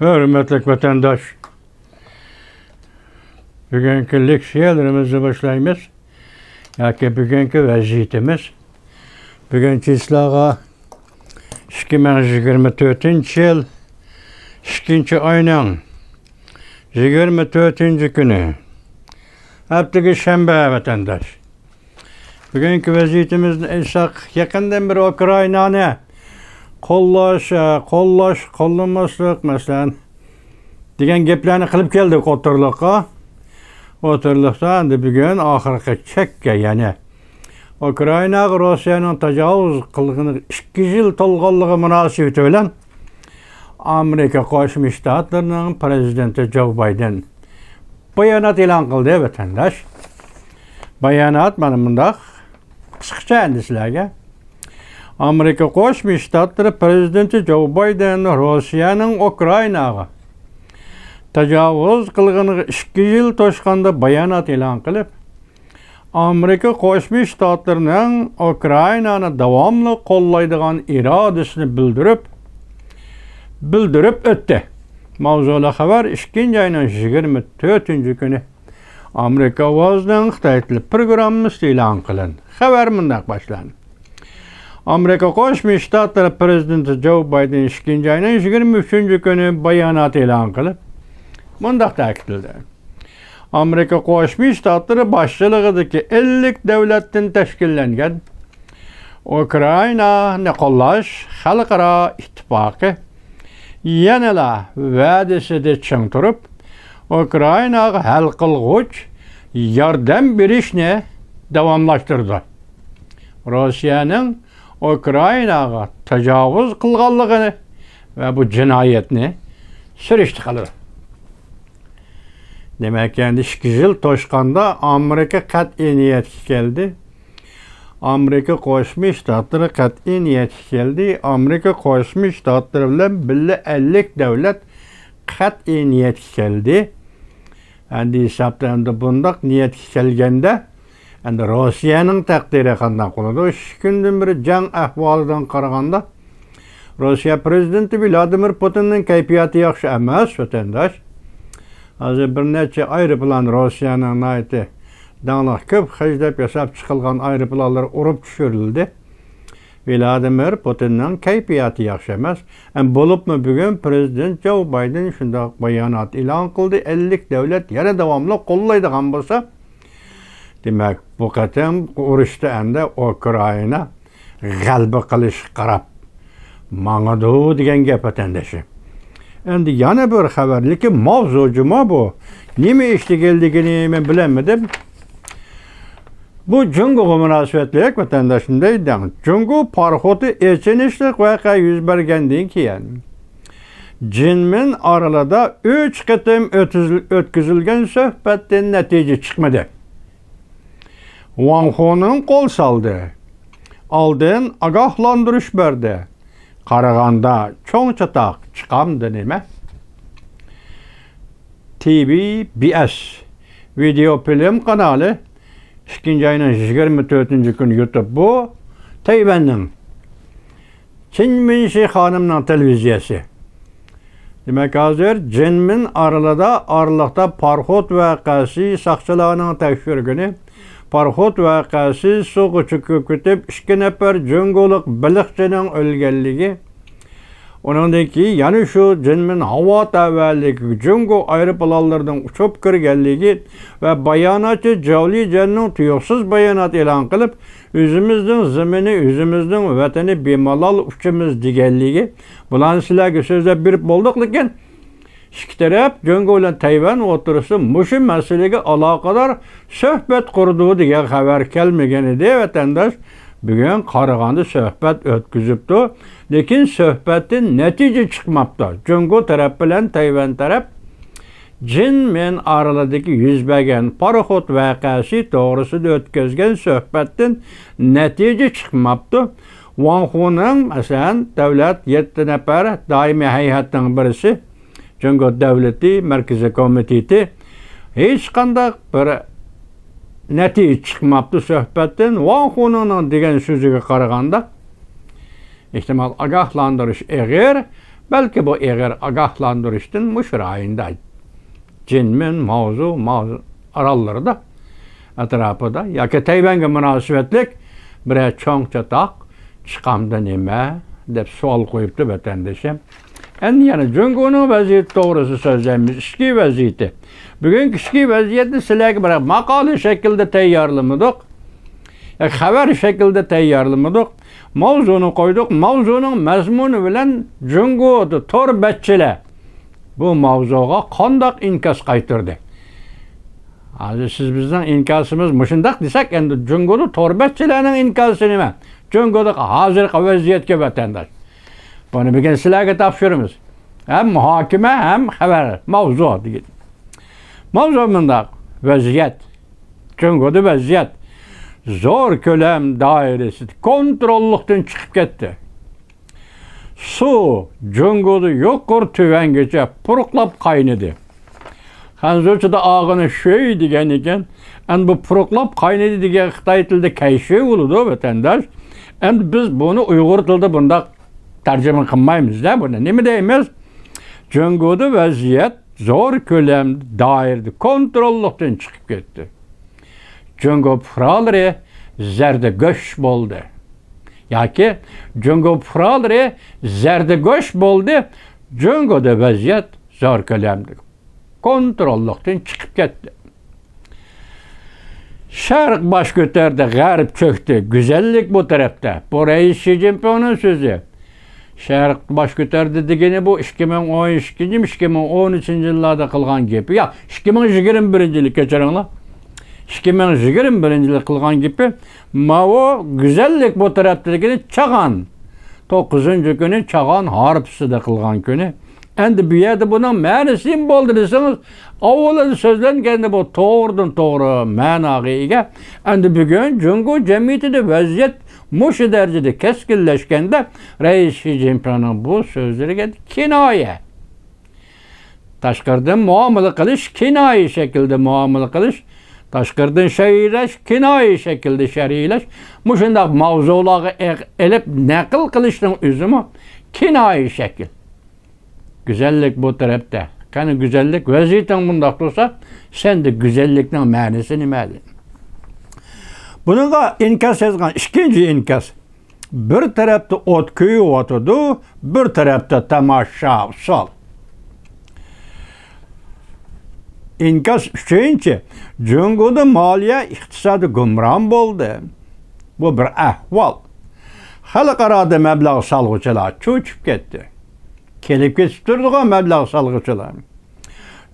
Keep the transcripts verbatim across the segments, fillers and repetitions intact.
ھۆرمەتلىك ۋەتەنداش، بۈگۈنكى لېكسىيەلىرىمىزنى باشلايمىز. ياكى بۈگۈنكى ۋەزىيىتىمىز. بۈگۈن چىسلاغا ئىككى مىڭ يىگىرمە تۆتىنچى يىل ئىككىنچى ئاينىڭ يىگىرمە تۆتىنچى كۈنى، ھەپتىگە شەنبە، ۋەتەنداش. بۈگۈنكى ۋەزىيىتىمىزنى ئېيتساق، يېقىندىن بېرى ئۇكرائىنانى قوللاش، قوللاش، قوللىماسلىق، مەسىلەن، دېگەن گەپلەرنى قىلىپ كەلدۇق ئوتتۇرىلىققا. ئوتتۇرىلىقتا ئەمدى بۈگۈن ئاخىرقى چەككە، يەنى ئۇكرائىناغا روسىيەنىڭ تاجاۋۇز قىلغىنىغا ئىككى يىل تولغانلىقى مۇناسىۋىتى بىلەن ئامېرىكا قوشما شتاتلىرىنىڭ پىرېزىدېنتى جو بايدېن بايانات ئېلان قىلدى، ۋەتەنداش. بايانات مانا مۇنداق، قىسقىچە ئەمدى سىلەرگە. ئامېرىكا قوشما شتاتلىرى پىرېزىدېنتى جو بايدېن روسىيەنىڭ ئۇكرائىناغا تاجاۋۇز قىلغىنىغا ئىككى يىل توشقاندا بايانات ئېلان قىلىپ، ئامېرىكا قوشما شتاتلىرىنىڭ ئۇكرائىنانى داۋاملىق قوللايدىغان ئىرادىسىنى بىلدۈرۈپ، بىلدۈرۈپ ئۆتتى. ماۋزۇلۇق خەۋەر ئىككىنچى ئاينىڭ يىگىرمە تۆتىنچى كۈنى ئامېرىكا ئاۋازىنىڭ خىتاي تىلى پروگراممىسىدا ئېلان قىلىندى. خەۋەر مۇنداق باشلاندى. ئامېرىكا قوشما شتاتلىرى پىرېزىدېنتى جو بايدېن ئىككىنچى ئاينىڭ يىگىرمە ئۈچىنچى كۈنى بايانات ئېلان قىلىپ، مۇنداق تەكىتلىدى. ئامېرىكا قوشما شتاتلىرى باشچىلىقىدىكى ئەللىك دۆلەتتىن تەشكىللەنگەن ئۇكرائىنانى قوللاش خەلقئارا ئىتتىپاقى يەنىلا ۋەدىسىدە چىڭ تۇرۇپ، ئۇكرائىناغا ھەل قىلغۇچ ياردەم بېرىشنى داۋاملاشتۇرىدۇ. روسىيەنىڭ ئۇكرائىناغا تاجاۋۇز قىلغانلىقىنى ۋە بۇ جىنايەتنى سۈرۈشتە قىلىدۇ. دېمەك، ئەمدى ئىككى يىل توشقاندا ئامېرىكا قەتئىي نىيەتكە كەلدى. ئامېرىكا قوشما شتاتلىرى قەتئىي نىيەتكە كەلدى. ئامېرىكا قوشما شتاتلىرى بىلەن بىللە ئەللىك دۆلەت قەتئىي نىيەتكە كەلدى. ئەمدى ھېسابتا ئەمدى بۇنداق نىيەتكە كەلگەندە، ئەمدى روسىيەنىڭ تەقدىرى قانداق بولىدۇ؟ ئىككى كۈندىن بېرى جەڭ ئەھۋالىدىن قارىغاندا، روسىيە پىرېزىدېنتى ۋلادىمىر پۇتىننىڭ كەيپىياتى ياخشى ئەمەس، ۋەتەنداش. ھازىر بىر نەچچە ئايروپىلان، روسىيەنىڭ ناھايىتى داڭلىق، كۆپ خەجلەپ ياساپ چىقىلغان ئايروپىلانلار ئۇرۇپ چۈشۈرۈلدى. ۋلادىمىر پۇتىننىڭ كەيپىياتى ياخشى ئەمەس. ئەم، بولۇپمۇ بۈگۈن پىرېزىدېنت جو بايدېن شۇنداق بايانات ئېلان قىلدى، ئەللىك دۆلەت يەنە داۋاملىق قوللايدىغان بولسا، دېمەك، بۇ قېتىم ئۇرۇشتا ئەمدى ئۇكرائىنا غەلىبە قىلىشقا قاراپ ماڭىدۇ دېگەن گەپ، ۋەتەندىشىم. ئەمدى يەنە بىر خەۋەر، لېكىن ماۋزۇ جۇمۇ بۇ. نېمە ئىش دېگەنلىكىنى مەن بىلەلمىدىم. بۇ جۇڭگوغا مۇناسىۋەتلىك، ۋەتەنداشلىرىم، دەيدىڭ. جۇڭگو پاراخوتى ئېچىنىشلىق ۋەقە يۈز بەرگەندىن كېيىن، جىنمىن ئارىلىدا ئۈچ قېتىم ئۆتۈزۈل-، ئۆتكۈزۈلگەن سۆھبەتتىن نەتىجە چىقمىدى. ۋاڭ خۇنىڭ قول سالدى. ئالدىن ئاگاھلاندۇرۇش بەردى. قارىغاندا چوڭ چاتاق چىقامدۇ نېمە؟ تى ۋى بى ئېس ۋىدېئو فىلىم قانالى ئىككىنچى ئاينىڭ يىگىرمە تۆتىنچى كۈنى يۇتۇپ، بۇ تەيۋەننىڭ چىن مىنشى خانىمنىڭ تېلېۋىزىيەسى. دېمەك، ھازىر جىنمىن ئارىلىدا ئارىلىقتا پاراخوت ۋەقەسى ساقچىلارنىڭ تەكشۈرگىنى، پاراخوت ۋەقەسى سۇغا چۆكۈپ كېتىپ، ئىككى نەپەر جۇڭگولۇق بېلىقچىنىڭ ئۆلگەنلىكى، ئۇنىڭدىن كېيىن يەنە شۇ جىنمىن ھاۋا تەۋەلىكىگە جۇڭگو ئايروپىلانلىرىنىڭ ئۇچۇپ كىرگەنلىكى ۋە باياناتچى جاۋ لىجيەننىڭ تۇيۇقسىز بايانات ئېلان قىلىپ، ئۆزىمىزنىڭ زېمىنى، ئۆزىمىزنىڭ ۋەتىنى بىمالال ئۇچىمىز دېگەنلىكى، بۇلارنى سىلەرگە سۆزلەپ بېرىپ بولدۇق، لېكىن ئىككى تەرەپ جۇڭگو بىلەن تەيۋەن ئوتتۇرىسىدا مۇشۇ مەسىلىگە ئالاقىدار سۆھبەت قۇرىدۇ دېگەن خەۋەر كەلمىگەن ئىدى، ۋەتەنداش. بۈگۈن قارىغاندا سۆھبەت ئۆتكۈزۈپتۇ، لېكىن سۆھبەتتىن نەتىجە چىقماپتۇ. جۇڭگو تەرەپ بىلەن تەيۋەن تەرەپ جىنمىن ئارىلىدىكى يۈز بەرگەن پاراخوت ۋەقەسى توغرىسىدا ئۆتكۈزگەن سۆھبەتتىن نەتىجە چىقماپتۇ. ۋاڭ خۇنىڭ، مەسىلەن، دۆلەت يەتتە نەپەر دائىمىي ھەيئەتنىڭ بىرسى، جۇڭگو دۆلىتى مەركىزىي كومىتېتى ھېچقانداق بىر نەتىجە چىقماپتۇ سۆھبەتتىن. ۋاڭ خۇنىڭنىڭ دېگەن سۆزىگە قارىغاندا، ئېھتىمال ئاگاھلاندۇرۇش ئېغىر، بەلكى بۇ ئېغىر ئاگاھلاندۇرۇشتىن مۇشۇ رايوندا، جىنمىن، ماۋزۇ، ماۋزۇ ئاراللىرىدا، ئەتراپىدا ياكى تەيۋەنگە مۇناسىۋەتلىك بىرەر چوڭ چاتاق چىقامدۇ نېمە دەپ سوئال قويۇپتۇ ۋەتەندىشىم. ئەمدى يەنە جۇڭگونىڭ ۋەزىيىتى توغرىسىدا سۆزلەيمىز. ئىچكى ۋەزىيىتى. بۈگۈنكى ئىچكى ۋەزىيەتنى سىلەرگە بىر ماقالە شەكلىدە تەييارلىمىدۇق. ياكى خەۋەر شەكلىدە تەييارلىمىدۇق. ماۋزۇنى قويدۇق. ماۋزۇنىڭ مەزمۇنى بىلەن جۇڭگودا تور بەتچىلەر بۇ ماۋزۇغا قانداق ئىنكاس قايتۇردى؟ ھازىر سىز بىزنىڭ ئىنكاسىمىز مۇشۇنداق دېسەك، ئەمدى جۇڭگودا تور بەتچىلەرنىڭ ئىنكاسى نېمە؟ جۇڭگودىكى ھازىرقى ۋەزىيەتكە ۋەتەنداش. بۇنى بۈگۈن سىلەرگە تاپشۇرىمىز. ھەم مۇھاكىمە، ھەم خەۋەر، ماۋزۇ دېگەن. ماۋزۇ مۇنداق، ۋەزىيەت. جۇڭگودا ۋەزىيەت زور كۆلەم دائىرىسى كونتروللۇقتىن چىقىپ كەتتى. سۇ جۇڭگودا يۇقىرى تۆۋەنگىچە پۇرۇقلاپ قاينىدى. خەنزۇچىدا ئاغىنى شۈي دېگەن ئىكەن. ئەمدى بۇ پۇرۇقلاپ قاينىدى دېگەن خىتاي تىلىدا كەيشۈي بولىدۇ، ۋەتەنداش. ئەمدى بىز بۇنى ئۇيغۇر تىلىدا بۇنداق تەرجىمە قىلمايمىز-دە، بۇنى نېمە دەيمىز؟ جۇڭگودا ۋەزىيەت زور كۆلەمدە دائىرىدە كونتروللۇقتىن چىقىپ كەتتى. جۇڭگو پۇقرالىرى زەردە گۆش بولدى. ياكى جۇڭگو پۇقرالىرى زەردە گۆش بولدى. جۇڭگودا ۋەزىيەت زور كۆلەمدە كونتروللۇقتىن چىقىپ كەتتى. شەرق باش كۆتەردى، غەرب چۆكتى، گۈزەللىك بۇ تەرەپتە. بۇ رەئىس شى جىنپىڭنىڭ سۆزى. شەرق باش كۆتەردى دېگىنى بۇ ئىككى مىڭ ئون ئىككىنچى، ئىككى مىڭ ئون ئۈچىنچى يىللاردا قىلغان گېپى. ياق، ئىككى مىڭ يىگىرمە بىرىنچى يىلى، كەچۈرۈڭلار. ئىككى مىڭ يىگىرمە بىرىنچى يىلى قىلغان گېپى. ماۋۇ گۈزەللىك بۇ تەرەپتە دېگىنى چاغان. توققۇزىنچى كۈنى چاغان ھارپىسىدا قىلغان كۈنى. ئەمدى بۇ يەردە بۇنىڭ مەنىسى نېمە بولدى دېسىڭىز، ئاۋۋالىدا سۆزلەنگەندە بۇ توغرىدىن توغرا مەناغا ئىگە. ئەمدى بۈگۈن جۇڭگو جەمئىيىتىدە ۋەزىيەت مۇشۇ دەرىجىدە كەسكىنلەشكەندە، رەئىس شى جىنپىڭنىڭ بۇ سۆزلىرىگە كىنايە. تاشقىرىدىن مۇئامىلە قىلىش كىنايە شەكلىدە مۇئامىلە قىلىش، تاشقىرىدىن شەرھلەش، كىنايە شەكلىدە شەرھلەش، مۇشۇنداق ماۋزۇلارغا ئېغ-، ئېلىپ نەقىل قىلىشنىڭ ئۆزىمۇ كىنايە شەكىل. گۈزەللىك بۇ تەرەپتە. قېنى گۈزەللىك، ۋەزىيىتىڭ مۇنداق تۇرسا، سەندە گۈزەللىكنىڭ مەنىسى نېمە؟ بۇنىڭغا ئىنكاس يازغان ئىككىنچى ئىنكاس. بىر تەرەپتە ئوت كۆيۈۋاتىدۇ، بىر تەرەپتە تاماشا ئۇسسۇل. ئىنكاس ئۈچىنچى، جۇڭگودا مالىيە ئىقتىسادى گۇمران بولدى. بۇ بىر ئەھۋال. خەلقئارادا مەبلەغ سالغۇچىلار چۆچۈپ كەتتى. كېلىپ كېتىپ تۇرىدىغان مەبلەغ سالغۇچىلار.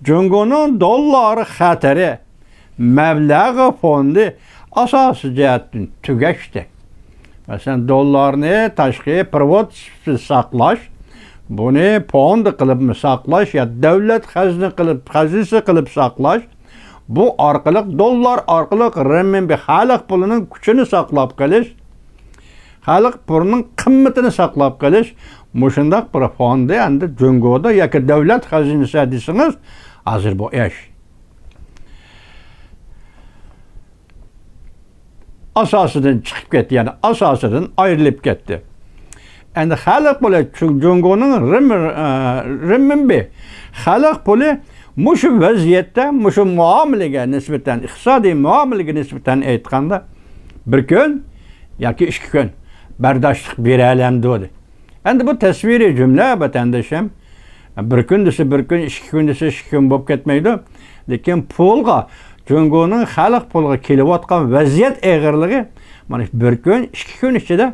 جۇڭگونىڭ دوللار خەتىرى، مەبلەغ فوندى ئاساسىي جەھەتتىن تۈگەشتى. مەسىلەن، دوللارنى تاشقى پېرېۋوت ساقلاش، بۇنى فوند قىلىپمۇ ساقلاش يا دۆلەت خەزنە قىلىپ، خەزنىسى قىلىپ ساقلاش، بۇ ئارقىلىق، دوللار ئارقىلىق رېنمىنبى خەلق پۇلىنىڭ كۈچىنى ساقلاپ قېلىش، خەلق پۇلىنىڭ قىممىتىنى ساقلاپ قېلىش، مۇشۇنداق بىر فوندى ئەمدى جۇڭگودا ياكى دۆلەت خەزنىسى دېسىڭىز، ھازىر بۇ ئىش ئاساسىدىن چىقىپ كەتتى، يەنى ئاساسىدىن ئايرىلىپ كەتتى. ئەمدى خەلق پۇلى، چۈ-، جۇڭگونىڭ رېن-، ئە، رېنمىنبى خەلق پۇلى مۇشۇ ۋەزىيەتتە، مۇشۇ مۇئامىلىگە نىسبەتەن، ئىقتىسادىي مۇئامىلىگە نىسبەتەن ئېيتقاندا، بىر كۈن ياكى ئىككى كۈن بەرداشلىق بېرەلەمدۇ؟ ئەمدى بۇ تەسۋىرىي جۈملە، ۋەتەندىشىم. بىر كۈن دېسە بىر كۈن، ئىككى كۈن دېسە ئىككى كۈن بولۇپ كەتمەيدۇ. لېكىن پۇلغا، جۇڭگونىڭ خەلق پۇلىغا كېلىۋاتقان ۋەزىيەت ئېغىرلىقى، مانا، بىر كۈن، ئىككى كۈن ئىچىدە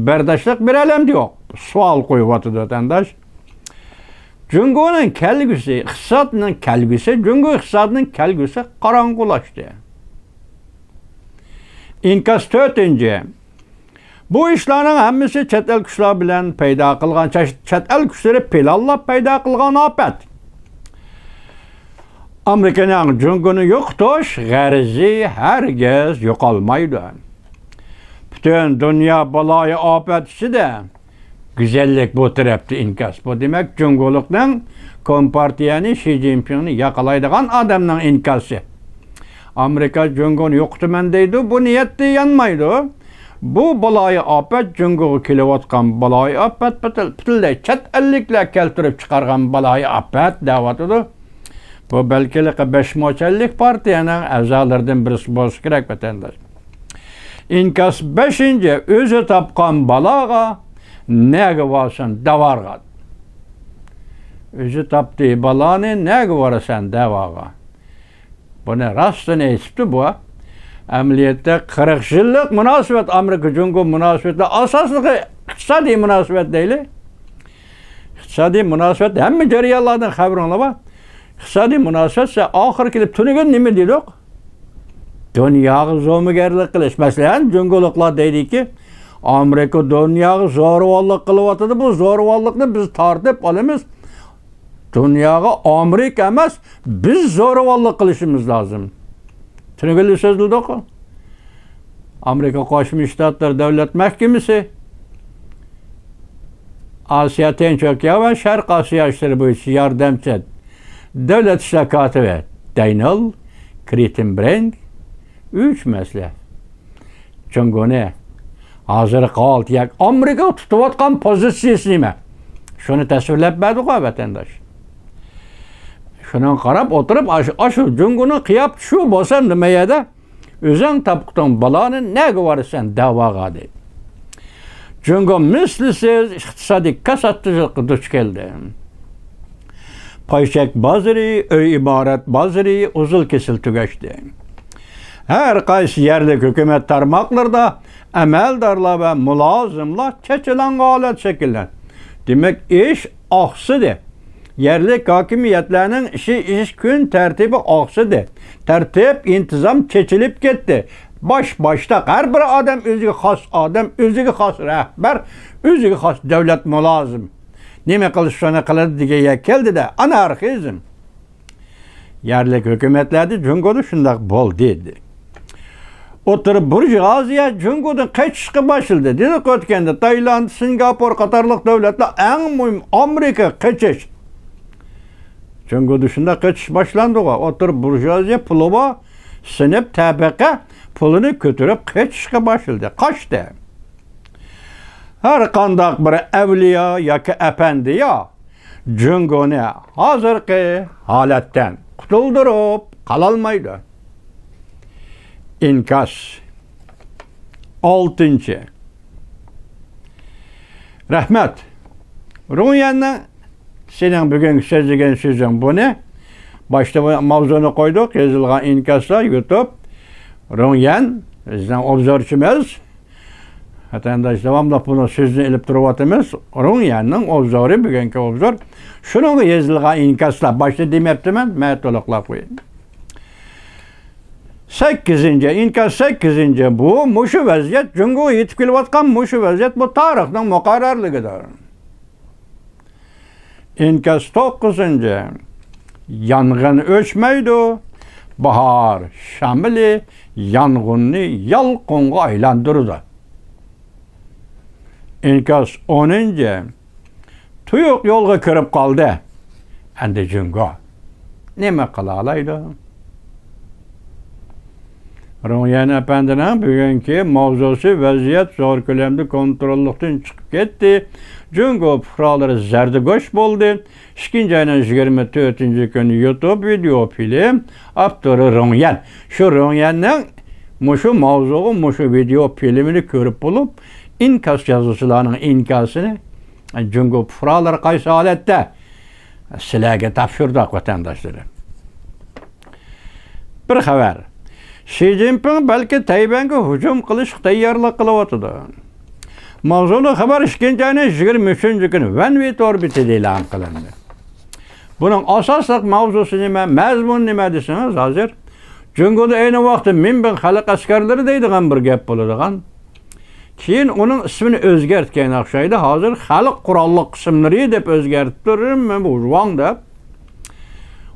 بەرداشلىق بېرەلەمدۇ يوق؟ سوئال قويۇۋاتىدۇ ۋەتەنداش. جۇڭگونىڭ كەلگۈسى، ئىقتىسادنىڭ كەلگۈسى، جۇڭگو ئىقتىسادىنىڭ كەلگۈسى قاراڭغۇلاشتى. ئىنكاس تۆتىنچى. بۇ ئىشلارنىڭ ھەممىسى چەت ئەل كۈچلەر بىلەن پەيدا قىلغان، چەت، چەت ئەل كۈچلىرى پىلانلاپ پەيدا قىلغان ئاپەت. ئامېرىكىنىڭ جۇڭگونى يوقىتىش غەرىزى ھەرگىز يوقالمايدۇ. پۈتۈن دۇنيا بالايىئاپەت ئىچىدە، گۈزەللىك بۇ تەرەپتە ئىنكاس. بۇ دېمەك، جۇڭگولۇقنىڭ كومپارتىيەنى، شى جىنپىڭنى ياقلايدىغان ئادەمنىڭ ئىنكاسى. ئامېرىكا جۇڭگونى يوقىتىمەن دەيدۇ، بۇ نىيەتتە يانمايدۇ. بۇ بالايىئاپەت جۇڭگوغا كېلىۋاتقان بالايىئاپەت، پۈتۈن-، پۈتۈنلەي چەت ئەللىكلەر كەلتۈرۈپ چىقارغان بالايىئاپەت دەۋاتىدۇ. بۇ بەلكى ھېلىقى بەش مو چەنلىك پارتىيەنىڭ ئەزالىرىدىن بىرسى بولسا كېرەك، ۋەتەنداش. ئىنكاس بەشىنچى، ئۆزى تاپقان بالاغا نەگە بارسۇن، داۋارغا. ئۆزى تاپتى بالانى، نەگە بارىسەن، دەۋاغا. بۇنى راستىنى ئېيتىپتۇ بۇ. ئەمەلىيەتتە قىرىق يىللىق مۇناسىۋەت، ئامېرىكا جۇڭگو مۇناسىۋىتى ئاساسلىقى ئىقتىسادىي مۇناسىۋەت دەيلى. ئىقتىسادىي مۇناسىۋەت ھەممە جەريانلاردىن خەۋىرىڭلار بار. ئىقتىسادىي مۇناسىۋەت سەن ئاخىرى كېلىپ تۈنۈگۈن نېمە دېدۇق؟ دۇنياغا زومىگەرلىك قىلىش. مەسىلەن، جۇڭگولۇقلار دەيدىكى، ئامېرىكا دۇنياغا زورىۋاللىق قىلىۋاتىدۇ، بۇ زورىۋاللىقنى بىز تارتىپ ئالىمىز. دۇنياغا ئامېرىكا ئەمەس، بىز زورىۋاللىق قىلىشىمىز لازىم. تۈنۈگۈنلا سۆزلىدۇق. ئامېرىكا قوشما شتاتلىرى دۆلەت مەھكىمىسى، ئاسىيا تىنچ ئوكيان ۋە شەرق ئاسىيا ئىشلىرى بويىچە ياردەمچى دۆلەت ئىشلار كاتىپى دەينىل كرىتېنبرېنگ ئۈچ مەسىلە. جۇڭگونى ھازىرقى ھالىتى ياكى ئامېرىكا تۇتۇۋاتقان پوزىتسىيىسى نېمە؟ شۇنى تەسۋىرلەپ بەردۇق ۋەتەنداش. شۇنىڭغا قاراپ ئولتۇرۇپ، ئاشۇ، ئاشۇ جۇڭگونىڭ قىياپىتى شۇ بولسا، نېمە يەردە ئۆزۈڭ تاپقۇتۇڭ بالانى نەگە بارىسەن، دەۋاغا دەيدۇ. جۇڭگو مىسلىسىز ئىقتىسادىي كاساتچىلىققا دۇچ كەلدى. پاي چەك بازىرى، ئۆي ئىمارەت بازىرى ئۇزۇل-كېسىل تۈگەشتى. ھەر قايسى يەرلىك ھۆكۈمەت تارماقلىرىدا ئەمەلدارلار ۋە مۇلازىملار چېچىلاڭغا ھالەت شەكىللەندى. دېمەك، ئىش ئاقسىدى. يەرلىك ھاكىمىيەتلەرنىڭ ئىشى، ئىش كۈن تەرتىپى ئاقسىدى. تەرتىپ، ئىنتىزام چېچىلىپ كەتتى. باش، باشتاق، ھەر بىر ئادەم ئۆزىگە خاس ئادەم، ئۆزىگە خاس رەھبەر، ئۆزىگە خاس دۆلەت مۇلازىم. نېمە قىلسا شۇنى قىلىدۇ دېگەن يەرگە كەلدى-دە، ئانارخىزم. يەرلىك ھۆكۈمەتلەردە جۇڭگودا شۇنداق بولدى. ئوتتۇرا بۇرژۇئازىيە جۇڭگودىن قېچىشقا باشلىدى. دېدۇق ئۆتكەندە، تايلاند، سىنگاپور قاتارلىق دۆلەتلەر ئەڭ مۇھىم ئامېرىكىغا قېچىش. جۇڭگودا شۇنداق قېچىش باشلاندىغۇ. ئوتتۇرا بۇرژۇئازىيە پۇلى بار، سىنىپ تەبەقە پۇلىنى كۆتۈرۈپ قېچىشقا باشلىدى. قاچتى. ھەر قانداق بىر ئەۋلىيا ياكى ئەپەندىيا جۇڭگونى ھازىرقى ھالەتتىن قۇتۇلدۇرۇپ قالالمايدۇ. ئىنكاس. ئالتىنچى. رەھمەت. رۇڭيەننىڭ سېنىڭ بۈگۈنكى سۆزلىگەن سۆزۈڭ بۇنى. باشتا بۇ ماۋزۇنى قويدۇق، يېزىلغان ئىنكاسلار، يۇتۇب. رۇڭيەن، بىزنىڭ ئوبزورچىمىز. ۋەتەنداش، داۋاملىق بۇنىڭ سۆزىنى ئېلىپ تۇرۇۋاتىمىز. رۇڭيەننىڭ ئوبزورى، بۈگۈنكى ئوبزور. شۇنىڭغا يېزىلغان ئىنكاسلار، باشتا دېمەپتىمەن، مەن تولۇقلاپ قوياي. سەككىزىنچى، ئىنكاس سەككىزىنچى، بۇ مۇشۇ ۋەزىيەت، جۇڭگوغا يېتىپ كېلىۋاتقان مۇشۇ ۋەزىيەت، بۇ تارىخنىڭ مۇقەررەرلىكىدۇر. ئىنكاس توققۇزىنچى، يانغىن ئۆچمەيدۇ، باھار شامىلى يانغىننى يالقۇنغا ئايلاندۇرىدۇ. ئىنكاس ئونىنچى، تۇيۇق يولغا كىرىپ قالدى. ئەمدى جۇڭگو نېمە قىلالايدۇ؟ رۇڭيەن ئەپەندىنىڭ بۈگۈنكى ماۋزۇسى، ۋەزىيەت زور كۆلەمدە كونتروللۇقتىن چىقىپ كەتتى. جۇڭگو پۇقرالىرى زەردىگۆش بولدى. ئىككىنچى ئاينىڭ يىگىرمە تۆتىنچى كۈنى يۇتۇب ۋىدېئو فىلىم، ئاپتورى رۇڭيەن. شۇ رۇڭيەننىڭ مۇشۇ ماۋزۇغا مۇشۇ ۋىدېئو فىلىمىنى كۆرۈپ بولۇپ، ئىنكاس يازغۇچىلارنىڭ ئىنكاسىنى، جۇڭگو پۇقرالىرى قايسى ھالەتتە، سىلەرگە تاپشۇردۇق، ۋەتەنداشلىرىم. بىر خەۋەر. شى جىنپىڭ بەلكى تەيۋەنگە ھۇجۇم قىلىشقا تەييارلىق قىلىۋاتىدۇ. ماۋزۇلۇق خەۋەر ئىككىنچى ئاينىڭ يىگىرمە ئۈچىنچى كۈنى ۋەنۋې تور بېتىدە ئېلان قىلىندى. بۇنىڭ ئاساسلىق ماۋزۇسى نېمە، مەزمۇنى نېمە دېسىڭىز، ھازىر جۇڭگودا ئەينى ۋاقىتتا مىنبىڭ خەلق ئەسكەرلىرى دەيدىغان بىر گەپ بولىدىغان. كېيىن ئۇنىڭ ئىسمىنى ئۆزگەرتكەن ئوخشايدۇ. ھازىر خەلق قوراللىق قىسىملىرى دەپ ئۆزگەرتىپتۇ، رېنمېن ۋۇژۋاڭ دەپ.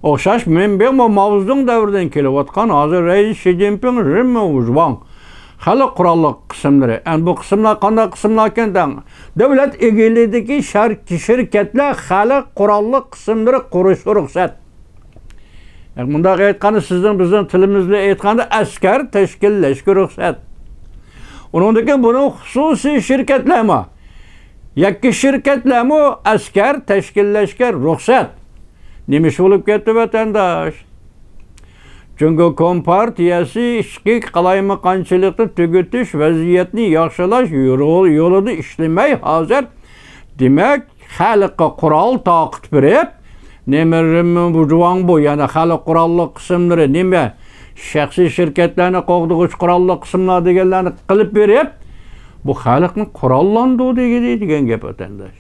ئوخشاش، مىنبىڭمۇ ماۋزېدۇڭ دەۋرىدىن كېلىۋاتقان، ھازىر رەئىس شى جىنپىڭ، رېنمېن ۋۇژۋاڭ. خەلق قوراللىق قىسىملىرى. ئەمدى بۇ قىسىملار قانداق قىسىملاركەن دەڭ؟ دۆلەت ئىگىلىكىدىكى شەر-، شىركەتلەر خەلق قوراللىق قىسىملىرى قۇرۇشقا رۇخسەت. يەنى مۇنداق ئېيتقاندا، سىزنىڭ بىزنىڭ تىلىمىز بىلەن ئېيتقاندا، ئەسكەر تەشكىللەشكە رۇخسەت. ئۇنىڭدىن كېيىن بۇنىڭ خۇسۇسىي شىركەتلەرمۇ، ياكى شىركەتلەرمۇ ئەسكەر تەشكىللەشكە رۇخسەت. نېمە ئىش بولۇپ كەتتى، ۋەتەنداش؟ جۇڭگو كومپارتىيەسى ئىچكى قالايمىقانچىلىقنى تۈگىتىش، ۋەزىيەتنى ياخشىلاش يول-، يولىدا ئىشلىمەي، ھازىر، دېمەك، خەلققە قورال تاقىتىپ بېرىپ، نېمە، بۇ جۇاڭبۇ، يەنى خەلق قوراللىق قىسىملىرى، نېمە، شەخسىي شىركەتلەرنى قوغدىغۇچى قوراللىق قىسىملار دېگەنلەرنى قىلىپ بېرىپ، بۇ خەلقنى قوراللاندۇردى دېگىنى، دېگەن گەپ، ۋەتەنداش.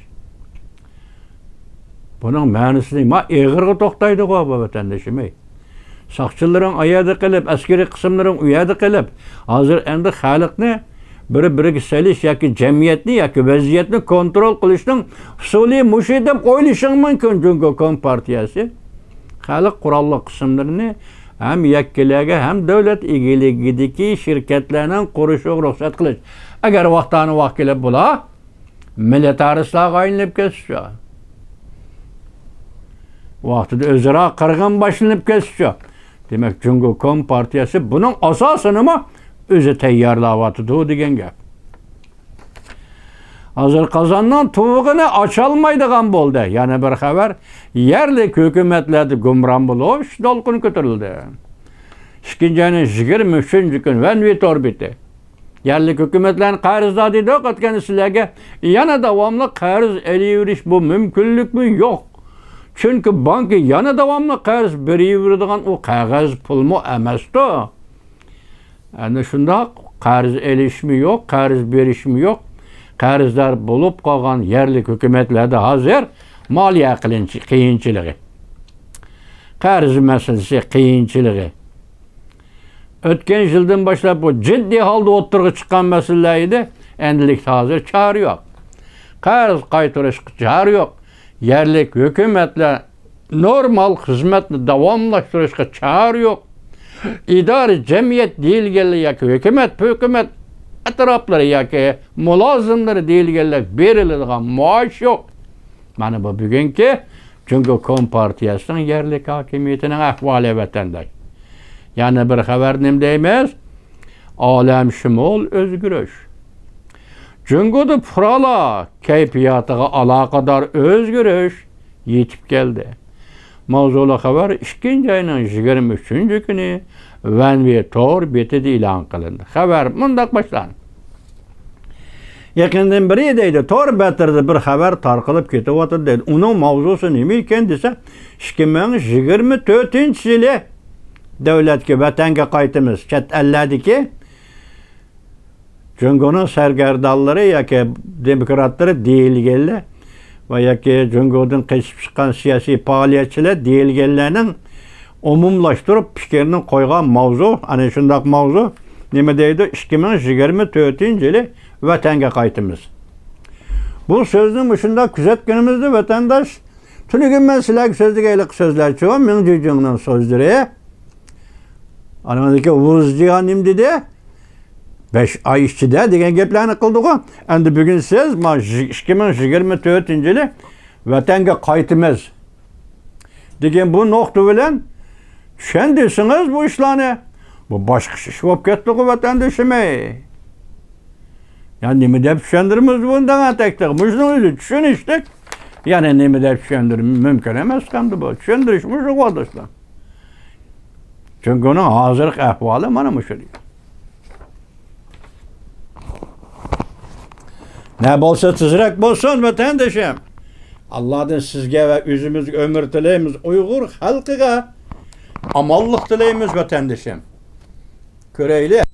بۇنىڭ مەنىسى نېمە؟ ئېغىرغا توختايدىغۇ بۇ، ۋەتەندىشىم، ئەي. ساقچىلىرىڭ ئايەردە قېلىپ، ئەسكىرىي قىسىملىرىڭ ئۇيەردە قېلىپ، ھازىر ئەمدى خەلقنى بىر-بىرىگە سېلىش ياكى جەمئىيەتنى ياكى ۋەزىيەتنى كونترول قىلىشنىڭ ئۇسۇلى مۇشۇ دەپ ئويلىشىڭ مۇمكىن، جۇڭگو كومپارتىيەسى. خەلق قوراللىق قىسىملىرىنى ھەم يەككىلەرگە، ھەم دۆلەت ئىگىلىكىدىكى شىركەتلەرنىڭ قۇرۇشىغا رۇخسەت قىلىش. ئەگەر ۋاقتانى ۋاق كېلىپ بۇلار مىلىتارىستلارغا ئايلىنىپ كەتسىچۇ؟ ۋاقتىدا ئۆزئارا قىرغىن باشلىنىپ كەتسىچۇ؟ دېمەك، جۇڭگو كومپارتىيەسى بۇنىڭ ئاساسىنىمۇ ئۆزى تەييارلاۋاتىدۇ دېگەن گەپ. ھازىر قازاننىڭ تۇۋىقىنى ئاچالمايدىغان بولدى. يەنە بىر خەۋەر، يەرلىك ھۆكۈمەتلەردە گۇمران بولۇش دولقۇنى كۆتۈرۈلدى. ئىككىنچى ئاينىڭ يىگىرمە ئۈچىنچى كۈنى ۋەنۋې تور بېتى. يەرلىك ھۆكۈمەتلەرنى قەرزدار دېدۇق، ئۆتكەندە سىلەرگە يەنە داۋاملىق قەرز ئېلىۋېرىش بۇ مۇمكىنلىكمۇ يوق. چۈنكى بانكا يەنە داۋاملىق قەرز بېرىۋېرىدىغان ئۇ قەغەز پۇلمۇ ئەمەستۇ. ئەنە شۇنداق، قەرز ئېلىشمۇ يوق، قەرز بېرىشمۇ يوق. قەرزدار بولۇپ قالغان يەرلىك ھۆكۈمەتلەردە ھازىر مالىيە قىلىنچ-، قىيىنچىلىقى، قەرز مەسىلىسى قىيىنچىلىقى. ئۆتكەن يىلدىن باشلاپ بۇ جىددىي ھالدا ئوتتۇرىغا چىققان مەسىلىلەر ئىدى. ئەمدىلىكتە ھازىر چارە يوق. قەرز قايتۇرۇشقا چارە يوق. يەرلىك ھۆكۈمەتلەر نورمال خىزمەتنى داۋاملاشتۇرۇشقا چارە يوق. ئىدارە جەمئىيەت دېيىلگەنلەر ياكى ھۆكۈمەت، ھۆكۈمەت ئەتراپلىرى ياكى مۇلازىملىرى دېيىلگەنلەر بېرىلىدىغان مائاش يوق. مانا بۇ بۈگۈنكى جۇڭگو كومپارتىيەسىنىڭ يەرلىك ھاكىمىيىتىنىڭ ئەھۋالى، ۋەتەنداش. يەنە بىر خەۋەر نېمە دەيمىز؟ ئالەمشۇمۇل ئۆزگىرىش. جۇڭگودا پۇقرالار كەيپىياتىغا ئالاقىدار ئۆزگىرىش يېتىپ كەلدى. ماۋزۇلۇق خەۋەر ئىككىنچى ئاينىڭ يىگىرمە ئۈچىنچى كۈنى ۋەنۋې تور بېتىدە ئېلان قىلىندى. خەۋەر مۇنداق باشلاندى. يېقىندىن بېرى دەيدۇ، تور بەتلىرىدە بىر خەۋەر تارقىلىپ كېتىۋاتىدۇ دەيدۇ. ئۇنىڭ ماۋزۇسى نېمە ئىكەن دېسە، ئىككى مىڭ يىگىرمە تۆتىنچى يىلى دۆلەتكە، ۋەتەنگە قايتىمىز. چەت ئەللەردىكى جۇڭگونىڭ سەرگەردانلىرى ياكى دېموكراتلىرى دېيىلگەنلەر ۋە ياكى جۇڭگودىن قېچىپ چىققان سىياسىي پائالىيەتچىلەر دېيىلگەنلەرنىڭ ئومۇملاشتۇرۇپ پىكرىنى قويغان ماۋزۇ، ئەنە شۇنداق ماۋزۇ، نېمە دەيدۇ، ئىككى مىڭ يىگىرمە تۆتىنچى يىلى ۋەتەنگە قايتىمىز. بۇ سۆزنى مۇشۇنداق كۆزەتكىنىمىزدە، ۋەتەنداش، تۈنۈگۈن مەن سىلەرگە سۆزلىگەن ھېلىقى سۆزلەرچۇ، مىڭ جىجىڭنىڭ سۆزلىرى. ئانىڭدىن كېيىن ۋۇ زىجيا نېمە دېدى؟ بەش ئاي ئىچىدە دېگەن گەپلەرنى قىلدىغۇ. ئەمدى بۈگۈن سىز، ما، يىگىرمە تۆتىنچى يىلى ۋەتەنگە قايتىمىز دېگەن بۇ نۇقتا بىلەن چۈشەندۈرسىڭىز بۇ ئىشلارنى، بۇ باشقىچە ئىش بولۇپ كەتتىغۇ، ۋەتەندىشىم. يا نېمە دەپ چۈشەندۈرىمىز بۇنى دەڭ ئەتەكتە؟ مۇشۇنىڭ ئۆزى چۈشىنىشلىك. يەنە نېمە دەپ چۈشەندۈرۈم؟ مۇمكىن ئەمەس ئەمدى بۇ. چۈشەندۈرۈش مۇشۇ، قارداشلار. جۇڭگونىڭ ھازىرقى ئەھۋالى مانا مۇشۇ. نە بولسا تېزرەك بولسۇن، ۋەتەندىشىم. ئاللادىن سىزگە ۋە ئۆزىمىزگە ئۆمۈر تىلەيمىز، ئۇيغۇر خەلقىگە ئامانلىق تىلەيمىز، ۋەتەندىشىم. كۆرەيلى.